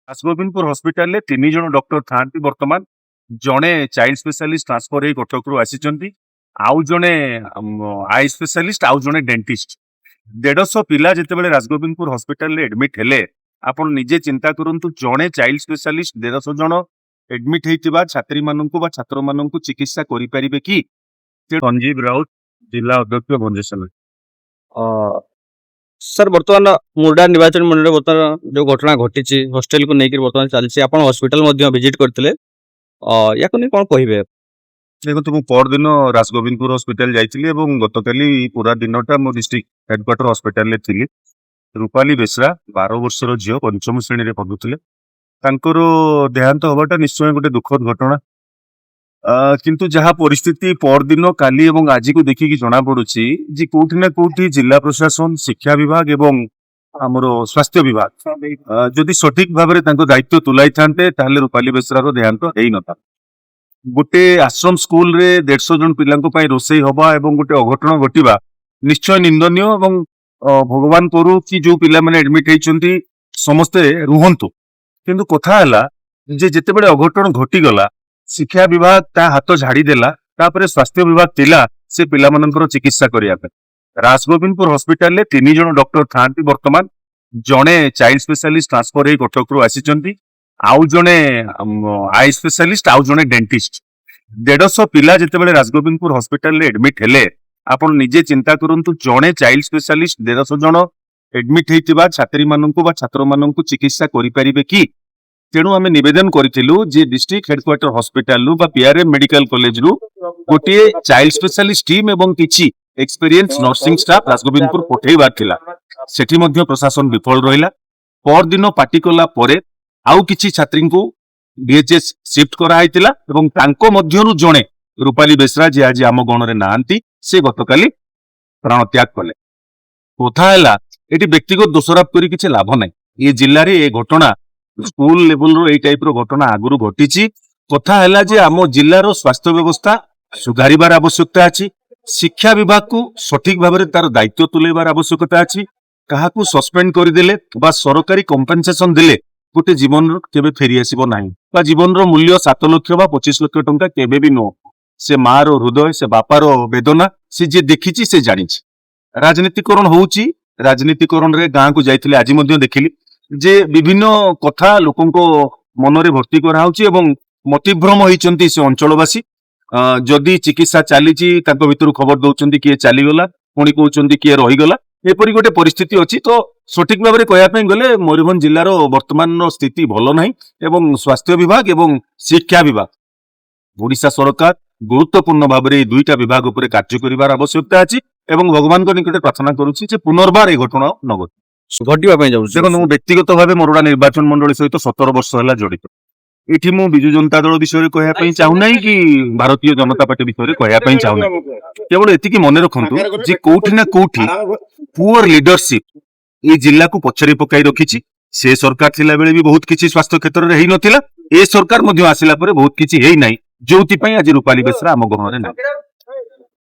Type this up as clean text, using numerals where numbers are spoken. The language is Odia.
ରାସଗୋବିନ୍ଦପୁର ହସ୍ପିଟାଲରେ 3 ଜଣ ଡକ୍ଟର ଥାଆନ୍ତି। ବର୍ତ୍ତମାନ ଜଣେ ଚାଇଲ୍ଡ ସ୍ପେଶାଲିଷ୍ଟ ଟ୍ରାନ୍ସଫର ହେଇ କଟକରୁ ଆସିଛନ୍ତି, ଆଉ ଜଣେ I specialist, ଆଉ ଜଣେ ଡେଣ୍ଟିଷ୍ଟ। 150 ପିଲା ଯେତେବେଳେ ରାସଗୋବିନ୍ଦପୁର ହସ୍ପିଟାଲରେ ଆଡମିଟ୍ ହେଲେ, ଆପଣ ନିଜେ ଚିନ୍ତା କରନ୍ତୁ, ଜଣେ ଚାଇଲ୍ଡ ସ୍ପେଶାଲିଷ୍ଟ 150 ଜଣ ଆଡମିଟ୍ ହେଇଥିବା ଛାତ୍ରୀମାନଙ୍କୁ ବା ଛାତ୍ରମାନଙ୍କୁ ଚିକିତ୍ସା କରିପାରିବେ କି? ସଞ୍ଜୀବ ରାଉତ, ଜିଲ୍ଲା ଅଧ୍ୟକ୍ଷ, ଭଞ୍ଜସେନା। ସାର୍, ବର୍ତ୍ତମାନ ମୋରଡ଼ା ନିର୍ବାଚନ ମଣ୍ଡଳୀରେ ବର୍ତ୍ତମାନ ଯୋଉ ଘଟଣା ଘଟିଛି, ହଷ୍ଟେଲକୁ ନେଇକି ବର୍ତ୍ତମାନ ଚାଲିଛି, ଆପଣ ହସ୍ପିଟାଲ ମଧ୍ୟ ଭିଜିଟ୍ କରିଥିଲେ, ୟାକୁ ନେଇ କଣ କହିବେ? ଦେଖନ୍ତୁ, ମୁଁ ପରଦିନ ରାସଗୋବିନ୍ଦପୁର ହସ୍ପିଟାଲ ଯାଇଥିଲି ଏବଂ ଗତକାଲି ପୁରା ଦିନଟା ମୁଁ ଡିଷ୍ଟ୍ରିକ୍ଟ ହେଡକ୍ୱାର୍ଟର ହସ୍ପିଟାଲରେ ଥିଲି। ରୂପାଲି ବେଶ୍ରା, 12 ବର୍ଷର ଝିଅ, ପଞ୍ଚମ ଶ୍ରେଣୀରେ ପଢୁଥିଲେ। ତାଙ୍କର ଦେହାନ୍ତ ହବାଟା ନିଶ୍ଚୟ ଗୋଟେ ଦୁଃଖଦ ଘଟଣା। କିନ୍ତୁ ଯାହା ପରିସ୍ଥିତି ପରଦିନ, କାଲି ଏବଂ ଆଜିକୁ ଦେଖିକି ଜଣା ପଡୁଛି ଯେ କୋଉଠି ନା କୋଉଠି ଜିଲ୍ଲା ପ୍ରଶାସନ, ଶିକ୍ଷା ବିଭାଗ ଏବଂ ଆମର ସ୍ୱାସ୍ଥ୍ୟ ବିଭାଗ ଯଦି ସଠିକ ଭାବରେ ତାଙ୍କ ଦାୟିତ୍ୱ ତୁଲାଇଥାନ୍ତେ, ତାହେଲେ ରୂପାଲି ବେଶ୍ରାର ଦେହାନ୍ତ ହେଇନଥାନ୍ତା। ଗୋଟେ ଆଶ୍ରମ ସ୍କୁଲରେ 150 ଜଣ ପିଲାଙ୍କ ପାଇଁ ରୋଷେଇ ହବା ଏବଂ ଗୋଟେ ଅଘଟଣ ଘଟିବା ନିଶ୍ଚୟ ନିନ୍ଦନୀୟ ଏବଂ ଭଗବାନ କରୁ କି ଯୋଉ ପିଲାମାନେ ଆଡମିଟ ହେଇଛନ୍ତି, ସମସ୍ତେ ରୁହନ୍ତୁ। କିନ୍ତୁ କଥା ହେଲା ଯେ ଯେତେବେଳେ ଅଘଟଣ ଘଟିଗଲା, ଶିକ୍ଷା ବିଭାଗ ତା ହାତ ଝାଡି ଦେଲା। ତାପରେ ସ୍ୱାସ୍ଥ୍ୟ ବିଭାଗ ଥିଲା ସେ ପିଲାମାନଙ୍କର ଚିକିତ୍ସା କରିବା ପାଇଁ। ରାସଗୋବିନ୍ଦପୁର ହସ୍ପିଟାଲରେ 3 ଜଣ ଡକ୍ଟର ଥାଆନ୍ତି। ବର୍ତ୍ତମାନ ଜଣେ ଚାଇଲ୍ଡ ସ୍ପେଶାଲିଷ୍ଟ ଟ୍ରାନ୍ସଫର ହେଇ କଟକରୁ ଆସିଛନ୍ତି, ଆଉ ଜଣେ I specialist, ଆଉ ଜଣେ ଡେଣ୍ଟିଷ୍ଟ। 150 ପିଲା ଯେତେବେଳେ ରାସଗୋବିନ୍ଦପୁର ହସ୍ପିଟାଲରେ ଆଡମିଟ ହେଲେ, ଆପଣ ନିଜେ ଚିନ୍ତା କରନ୍ତୁ, ଜଣେ ଚାଇଲ୍ଡ ସ୍ପେଶାଲିଷ୍ଟ 150 ଜଣ ଆଡମିଟ ହେଇଥିବା ଛାତ୍ରୀମାନଙ୍କୁ ବା ଛାତ୍ରମାନଙ୍କୁ ଚିକିତ୍ସା କରିପାରିବେ କି? ତେଣୁ ଆମେ ନିବେଦନ କରିଥିଲୁ ଯେ ଡିଷ୍ଟ୍ରିକ୍ଟ ହେଡକ୍ୱାର୍ଟର ହସ୍ପିଟାଲରୁ ବା ପିଆରଏମ୍ ମେଡିକାଲ କଲେଜରୁ ଗୋଟିଏ ଚାଇଲ୍ଡ ସ୍ପେଶାଲିଷ୍ଟ ଟିମ୍ ଏବଂ କିଛି ଏକ୍ସପେରିଏନ୍ସ ନର୍ସିଂ ଷ୍ଟାଫ ରାସଗୋବିନ୍ଦପୁର ପଠେଇବାର ଥିଲା। ସେଠି ମଧ୍ୟ ପ୍ରଶାସନ ବିଫଳ ରହିଲା। ପରଦିନ ପାଟି କଲା ପରେ ଆଉ କିଛି ଛାତ୍ରୀଙ୍କୁ ଡିଏଚଏସ୍ ସିଫ୍ଟ କରାହେଇଥିଲା ଏବଂ ତାଙ୍କ ମଧ୍ୟରୁ ଜଣେ ରୂପାଲି ବେଶ୍ରା, ଯିଏ ଆଜି ଆମ ଗଣରେ ନାହାନ୍ତି, ସେ ଗତକାଲି ପ୍ରାଣତ୍ୟାଗ କଲେ। କଥା ହେଲା, ଏଠି ବ୍ୟକ୍ତିଗତ ଦୋଷାରୋପ କରି କିଛି ଲାଭ ନାହିଁ। ଏ ଜିଲ୍ଲାରେ ଏ ଘଟଣା, ସ୍କୁଲ ଲେଭେଲର ଏଇ ଟାଇପର ଘଟଣା ଆଗରୁ ଘଟିଛି। କଥା ହେଲା ଯେ ଆମ ଜିଲ୍ଲାର ସ୍ୱାସ୍ଥ୍ୟ ବ୍ୟବସ୍ଥା ସୁଧାରିବାର ଆବଶ୍ୟକତା ଅଛି। ଶିକ୍ଷା ବିଭାଗକୁ ସଠିକ ଭାବରେ ତାର ଦାୟିତ୍ୱ ତୁଲେଇବାର ଆବଶ୍ୟକତା ଅଛି। କାହାକୁ ସସ୍ପେଣ୍ଡ କରିଦେଲେ ବା ସରକାରୀ କମ୍ପେନସେସନ ଦେଲେ ଗୋଟେ ଜୀବନର କେବେ ଫେରି ଆସିବ ନାହିଁ ବା ଜୀବନର ମୂଲ୍ୟ 7 ଲକ୍ଷ ବା 25 ଲକ୍ଷ ଟଙ୍କା କେବେ ବି ନୁହଁ। ସେ ମାର ହୃଦୟ, ସେ ବାପାର ବେଦନା, ସେ ଯିଏ ଦେଖିଛି ସେ ଜାଣିଛି। ରାଜନୀତିକରଣ ହଉଛି। ରାଜନୀତିକରଣରେ ଗାଁକୁ ଯାଇଥିଲେ, ଆଜି ମଧ୍ୟ ଦେଖିଲି ଯେ ବିଭିନ୍ନ କଥା ଲୋକଙ୍କ ମନରେ ଭର୍ତ୍ତି କରାହଉଛି ଏବଂ ମତିଭ୍ରମ ହେଇଛନ୍ତି ସେ ଅଞ୍ଚଳବାସୀ। ଯଦି ଚିକିତ୍ସା ଚାଲିଛି, ତାଙ୍କ ଭିତରୁ ଖବର ଦଉଛନ୍ତି କିଏ ଚାଲିଗଲା, ପୁଣି କହୁଛନ୍ତି କିଏ ରହିଗଲା। ଏପରି ଗୋଟେ ପରିସ୍ଥିତି ଅଛି। ତ ସଠିକ ଭାବରେ କହିବା ପାଇଁ ଗଲେ ମୟୂରଭଞ୍ଜ ଜିଲ୍ଲାର ବର୍ତ୍ତମାନର ସ୍ଥିତି ଭଲ ନାହିଁ ଏବଂ ସ୍ୱାସ୍ଥ୍ୟ ବିଭାଗ ଏବଂ ଶିକ୍ଷା ବିଭାଗ, ଓଡିଶା ସରକାର ଗୁରୁତ୍ୱପୂର୍ଣ୍ଣ ଭାବରେ ଏଇ ଦୁଇଟା ବିଭାଗ ଉପରେ କାର୍ଯ୍ୟ କରିବାର ଆବଶ୍ୟକତା ଅଛି ଏବଂ ଭଗବାନଙ୍କ ନିକଟରେ ପ୍ରାର୍ଥନା କରୁଛି ଯେ ପୁନର୍ବାର ଏ ଘଟଣା ନ ଘଟୁ। ଘଟିବା ପାଇଁ ଯାଉଛି। ଦେଖନ୍ତୁ, ମୁଁ ବ୍ୟକ୍ତିଗତ ଭାବେ ମୋରଡ଼ା ନିର୍ବାଚନ ମଣ୍ଡଳୀ ସହିତ 17 ବର୍ଷ ହେଲା ଜଡିତ। ଏଠି ମୁଁ ବିଜୁ ଜନତା ଦଳ ବିଷୟରେ କହିବା ପାଇଁ ଚାହୁଁନାହିଁ କି ଭାରତୀୟ ଜନତା ପାର୍ଟି ବିଷୟରେ କହିବା ପାଇଁ ଚାହୁଁନାହିଁ। କେବଳ ଏତିକି ମନେ ରଖନ୍ତୁ ଯେ କୋଉଠି ନା କୋଉଠି ପୁଅର ଲିଡରସିପ ଏଇ ଜିଲ୍ଲାକୁ ପଛରେ ପକାଇ ରଖିଛି। ସେ ସରକାର ଥିଲା ବେଳେ ବି ବହୁତ କିଛି ସ୍ୱାସ୍ଥ୍ୟ କ୍ଷେତ୍ରରେ ହେଇନଥିଲା। ଏ ସରକାର ମଧ୍ୟ ଆସିଲା ପରେ ବହୁତ କିଛି ହେଇନାହିଁ, ଯୋଉଥିପାଇଁ ଆଜି ରୂପାଲି ବେଶ୍ରା ଆମ ଗହଣରେ ନାହିଁ।